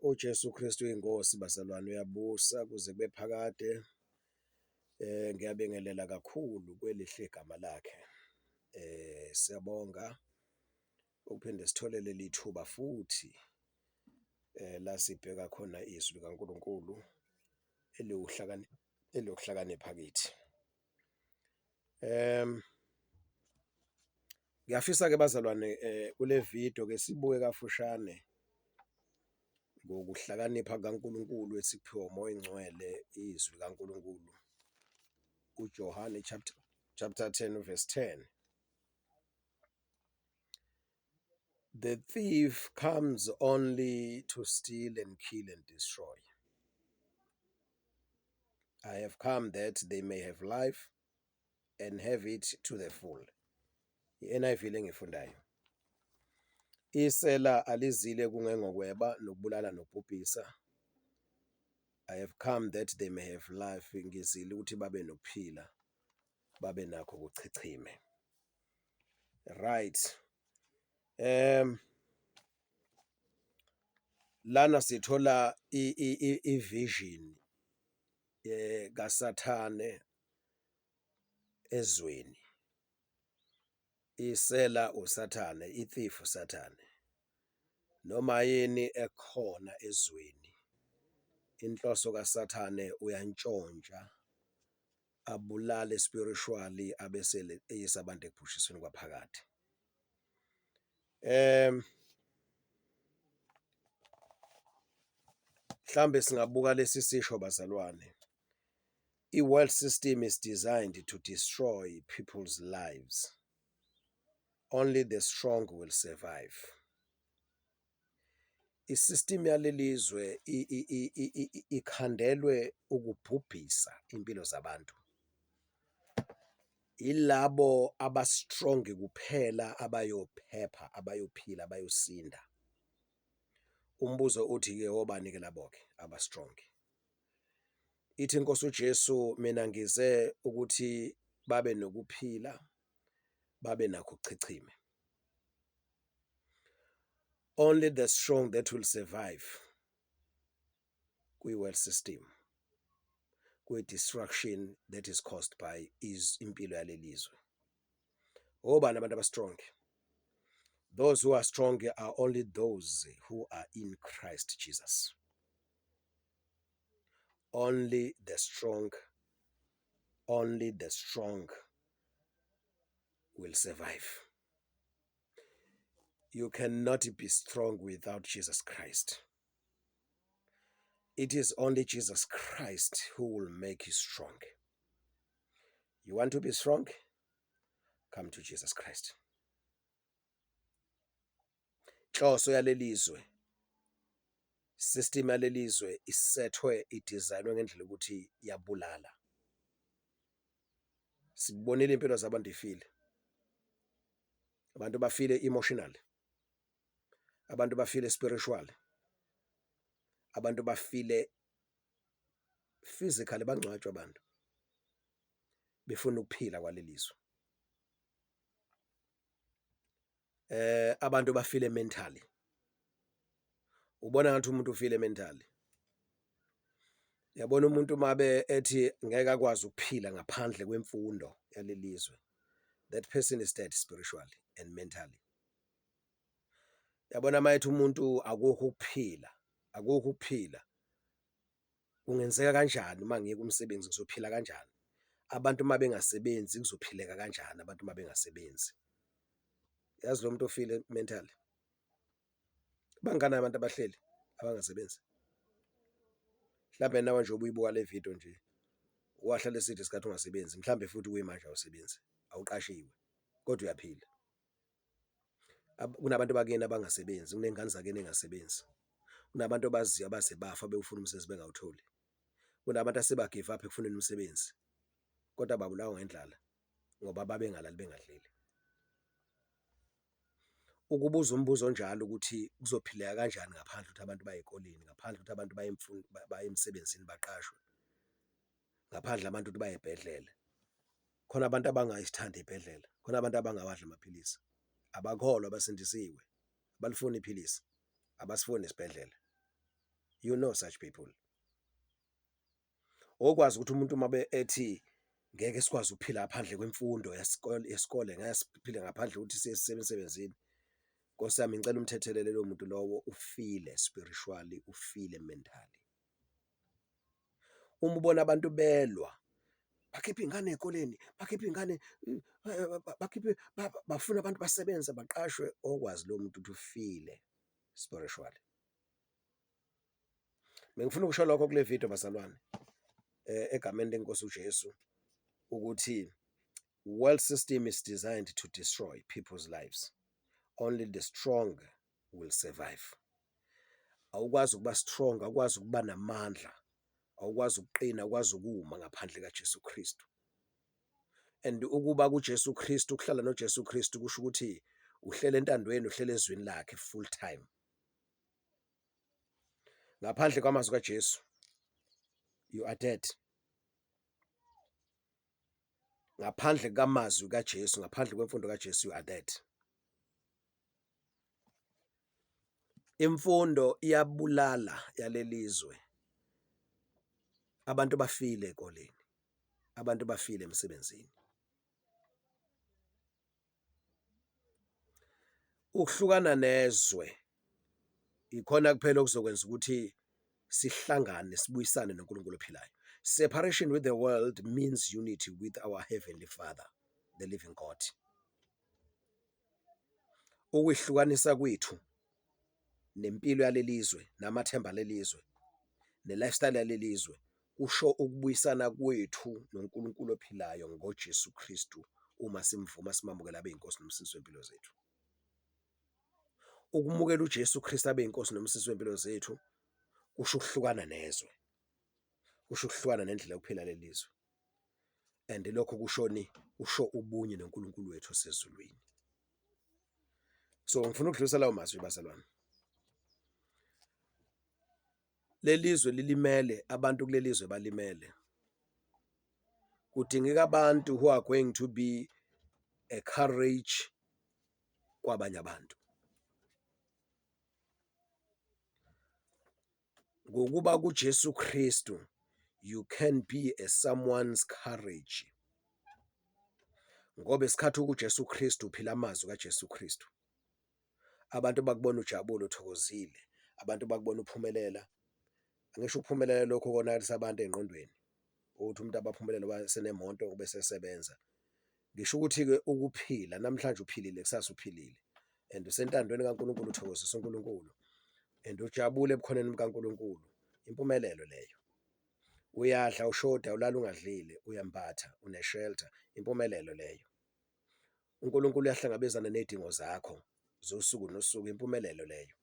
UJesu Kristu uyinkosi bazalwane, uyabusa kuze kube phakade. Ngiyabingelela kakhulu kwelihle igama lakhe. Siyabonga ukuphinde sithole leli thuba futhi la sibheka khona izwi likaNkulunkulu eliwukuhlakanipha kithi. Ngiyafisa-ke bazalwane kule vidiyo kesibuke kafushane ngokuhlakanipha kukaNkulunkulu esikuphiwa uMoya oyiNgcwele, izwi likaNkulunkulu uJohane chapter 10 verse 10. The thief comes only to steal and kill and destroy. I have come that they may have life and have it to the full. I-NIV le engiyifundayo. Isela alizile kungengokweba nokubulala nokubhubhisa. I have come that they may have life, ngizile ukuthi babe nokuphila, babe nakho kuchichime. Right. Lana sithola i-vision kaSathane ezweni. Isela uSathane, i-thief uSathane. Noma yini ekhona ezweni, inhloso kaSathane uyantshontsha, abulale spiritually abese eyisa abantu ekubhujisweni kwaphakade. Mhlambe singabuka lesi sisho bazalwane, i-world system is designed to destroy people's lives. Only the strong will survive. I-system yalelizwe ikhandelwe ukubhubhisa impilo zabantu. Ilabo aba-strong kuphela abayophepha, abayophila, abayosinda. Umbuzo uthi-ke obani-ke labo-ke aba-strong? Ithi inkosi uJesu mina ngize ukuthi babe nokuphila, babe nakho kuchichime. Only the strong that will survive kwi-world system, kwi-destruction that is caused by is impilo yalelizwe. Obani abantu aba-strong? Those who are strong are only those who are in Christ Jesus. Only the strong, only the strong will survive. You cannot be strong without Jesus Christ. It is only Jesus Christ who will make you strong. You want to be strong? Come to Jesus Christ. Inhloso yalelizwe, system yalelizwe isethwe, idesignwe ngendlela ukuthi iyabulala. Sibonile impilo zabantu ifile. Abantu bafile emotionally. Abantu bafile spiritually. Abantu bafile physically, bangcwatshwa abantu befuna ukuphila kwalelizwe. Abantu bafile mentally. Ubona ngathi umuntu ufile mentally. Yabona umuntu mabe ethi ngeke akwazi ukuphila ngaphandle kwemfundo yalelizwe, that person is dead spiritually and mentally. Yabona mayethi umuntu akukho ukuphila, akukho ukuphila. Kungenzeka kanjani uma ngiyeka umsebenzi ngizophila kanjani? Abantu uma bengasebenzi kuzophileka kanjani abantu uma bengasebenzi? Yazi lo muntu ofile mentally. Bangakanani abantu abahleli abangasebenzi? Mhlambe nawe nje ubuyibuka le video nje wahlala eside isikhathi ungasebenzi, mhlambe futhi kuyimanje awusebenzi, awuqashiwe kodwa uyaphila. Kunabantu bakini abangasebenzi, kuney'ngane zakini ey'ngasebenzi, kunabantu obaziyo abaze bafa bewufuna umsebenzi bengawutholi, kunabantu aseba-give up ekufuneni umsebenzi kodwa babulawa ngendlala ngoba babengalali bengadlile. Ukubuza umbuzo onjalo ukuthi kuzophileka kanjani ngaphandle ukuthi abantu baye ey'koleni, ngaphandle ukuthi abantu baye emsebenzini baqashwe, ngaphandle abantu ukuthi baye ey'bhedlela. Khona abantu abangayithandi iy'bhedlela, khona abantu abangawadli amaphilisi, abakholwa abasindisiwe, abalifuni iphilisi, abasifuni isibhedlela. You know such people. Okwazi ukuthi umuntu uma ethi ngeke sikwazi ukuphila ngaphandle kwemfundo yesikole yesikole, ngeke siphile ngaphandle kokuthi siye emsebenzini. Nkosi yami ngicela umthethelele lowo muntu lowo ufile spiritually, ufile mentally. Uma ubona abantu belwa bakhiphe iy'ngane ey'koleni, bakhiphe iy'ngane bakhiphe bafuna abantu basebenze baqashwe, okwazi lowo muntu ukuthi ufile spiritually. Bengifuna ukusho lokho kule video bazalwane egameni lenkosi uJesu ukuthi world system is designed to destroy people's lives. Only the strong will survive. Awukwazi ukuba strong, awukwazi ukuba namandla, awukwazi ukuqina, awukwazi ukuma ngaphandle kaJesu Kristu. And ukuba kuJesu Kristu, ukuhlala noJesu Kristu kusho ukuthi uhlele entandweni, uhlele ezwini lakhe full time. Ngaphandle kwamazwi kaJesu you are dead. Ngaphandle kamazwi kaJesu, ngaphandle kwemfundo kaJesu you are dead. Imfundo iyabulala yalelizwe. Abantu bafile ekoleni, abantu bafile emsebenzini. Ukuhlukana nezwe ikhona kuphela okuzokwenza ukuthi sihlangane sibuyisane noNkulunkulu ophilayo. Separation with the world means unity with our heavenly Father, the living God. Ukuyihlukanisa kwethu nempilo yalelizwe namathemba lelizwe ne-lifestyle yalelizwe kusho ukubuyisana kwethu noNkulunkulu ophilayo ngoJesu Kristu uma simvuma simamukela abe yinkosi nomsindisi wempilo zethu. Ukumukela uJesu Kristu abe yinkosi nomsindisi wempilo zethu kusho ukuhlukana nezwe, kusho ukuhlukana nendlela yokuphila lelizwe. And lokho kushoni? Kusho ubunye noNkulunkulu wethu osezulwini. So ngifuna ukudlulisa lawo mazwi bazalwane. Lelizwe lilimele, abantu kulelizwe balimele. Kudingeka abantu who are going to be a courage kwabanye abantu. Ngokuba kuJesu Kristu you can be a someone's courage. Ngoba isikhathi ukuJesu Kristu uphila amazwi kaJesu Kristu. Abantu bakubona ujabule uthokozile, abantu bakubona uphumelela. Angisho ukuphumelela lokho konakalisa abantu ey'ngqondweni ukuthi umuntu abaphumelele wasenemoto bese esebenza. Ngisho ukuthi-ke ukuphila namhlanje uphilile kusasa uphilile and usentandweni kaNkulunkulu uthokozisa uNkulunkulu and ujabule ebukhoneni bukaNkulunkulu, impumelelo leyo. Uyadla ushoda ulala ungadlile, uyambatha une-shelter, impumelelo leyo. uNkulunkulu uyahlangabezana ney'dingo zakho zosuku nosuku, impumelelo leyo.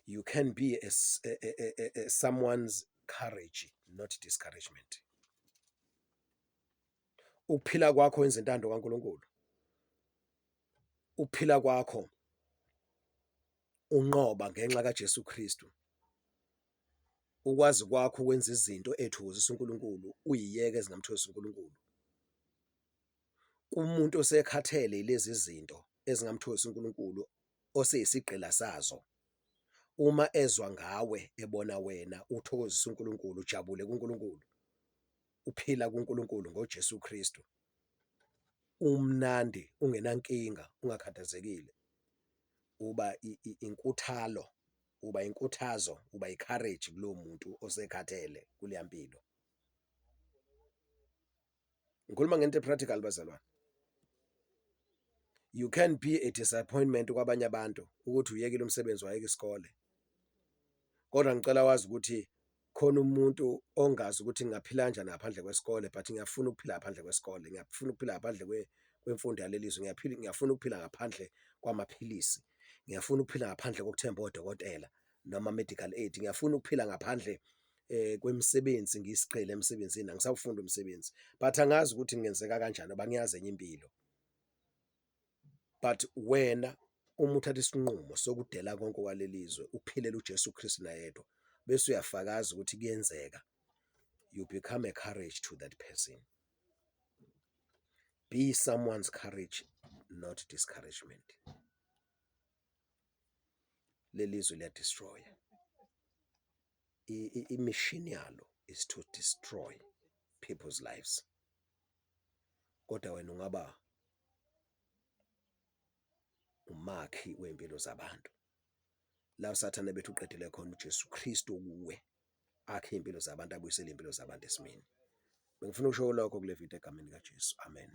You can be a someone's courage, not discouragement. Ukuphila kwakho wenza intando kaNkulunkulu. Ukuphila kwakho unqoba ngenxa kaJesu Kristu. Ukwazi kwakho ukwenza izinto ethokozisa uNkulunkulu uyiyeke ezingamthokozisi uNkulunkulu. Kumuntu osekhathele yilezi zinto ezingamthokozisi uNkulunkulu oseyisigqila sazo. Uma ezwa ngawe ebona wena uthokozisa uNkulunkulu, ujabule kuNkulunkulu, uphila kuNkulunkulu ngoJesu Kristu, umnandi ungenankinga ungakhathazekile, uba inkuthalo, uba inkuthazo, uba i-courage kulowo muntu osekhathele kuleya mpilo. Ngikhuluma ngento e-practical bazalwane. You can be a disappointment kwabanye abantu ukuthi uyekile umsebenzi wayeka isikole. Kodwa ngicela wazi ukuthi khona umuntu ongazi ukuthi ngingaphila kanjani ngaphandle kwesikole but ngiyafuna ukuphila ngaphandle kwesikole, ngiyafuna ukuphila ngaphandle kwemfundo yalelizwe, ngiyaphila ngiyafuna ukuphila ngaphandle kwamaphilisi, ngiyafuna ukuphila ngaphandle kokuthemba odokotela noma medical aid, ngiyafuna ukuphila ngaphandle kwemisebenzi, ngiyisigqila emsebenzini, angisawufuni umsebenzi but angazi ukuthi kungenzeka kanjani ngoba ngiyazi enye impilo. But wena uma uthatha isinqumo sokudela konke kwalelizwe uphilela uJesu Kristu nayedwa bese uyafakaza ukuthi kuyenzeka, you become a courage to that person. Be someone's courage, not discouragement. Leli zwe liya-destroy-a, i-mission yalo is to destroy people's lives, kodwa wena ungaba umakhi wey'mpilo zabantu. La usathane bethi uqedile khona uJesu Kristu okuwe akhe iy'mpilo zabantu, abuyisele iy'mpilo zabantu esimeni. Bengifuna ukusho lokho kule vidiyo egameni likaJesu, amen.